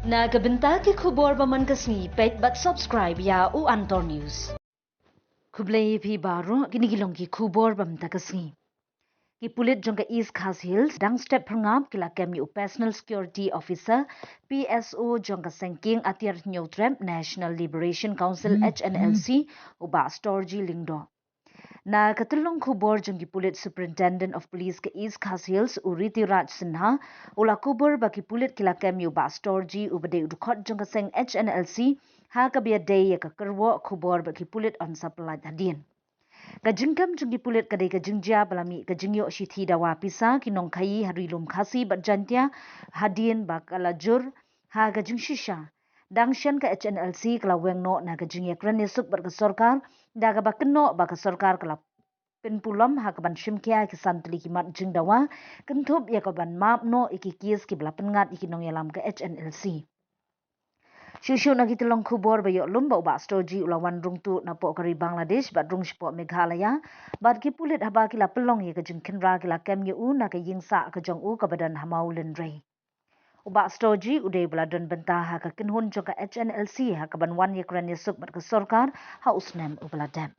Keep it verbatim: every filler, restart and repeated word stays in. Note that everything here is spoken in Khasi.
Na ka bynta ki khubor ba man ka sngi, peit bad subscribe ïa U Antor News. Khublei phi baroh, kine ki long ki khubor ba mynta ka sngi. Ki pulit jong ka East Khasi Hills dang step phyrngap ki la kem ïa u Personal Security Officer, P S O, jong ka seng kieng atiar hynñiewtrep National Liberation Council, H N L C, u Bah Storji Lyngdoh. Na ka tyllong khubor jong ki pulit, Superintendent of Police ka East Khasi Hills, u Ritiraj Sinha, u la kubur ba ki pulit ki la kem ïa u Bah Storji, uba dei u dkhot jong ka seng H N L C, ha kaba ïadei ïa ka kyrwoh khubor ba ki pulit yn sa pyllait hadien. Ka jingkem jong ki pulit ka dei ka jingjia ba la mih ka jingïoh shithi dawa pisa ki nongkhaii ha Ri Lum Khasi bad Jaintia, hadien ba ka la jur ha ka jingshisha. Dang shen ka H N L C ka la weng noh na ka jingïakren ïasuk bad ka sorkar, da kaba kynnoh ba ka sorkar ka la pynpulom ha kaban shim khia ïa ki san tylli ki mat jingdawa, kynthup ïa kaban map noh ïa ki kes kiba la pynngat ïa ki nongïalam ka H N L C. Shuh shuh na ki tyllong khubor ba ïoh lum ba u Bah Storji u la wan rung tuh napoh ka ri Bangladesh bad rung shapoh Meghalaya bad ki pulit, haba ki la pynlong ïa ka jingkhynra ki la kem ïa u na ka ïing sah ka jong u kaba don ha Mawlynrei. U Bah Storji u dei ba la don bynta ha ka kynhun jong ka H N L C ha kaban wan ïakren ïasuk bad ka sorkar ha u snem uba la dep.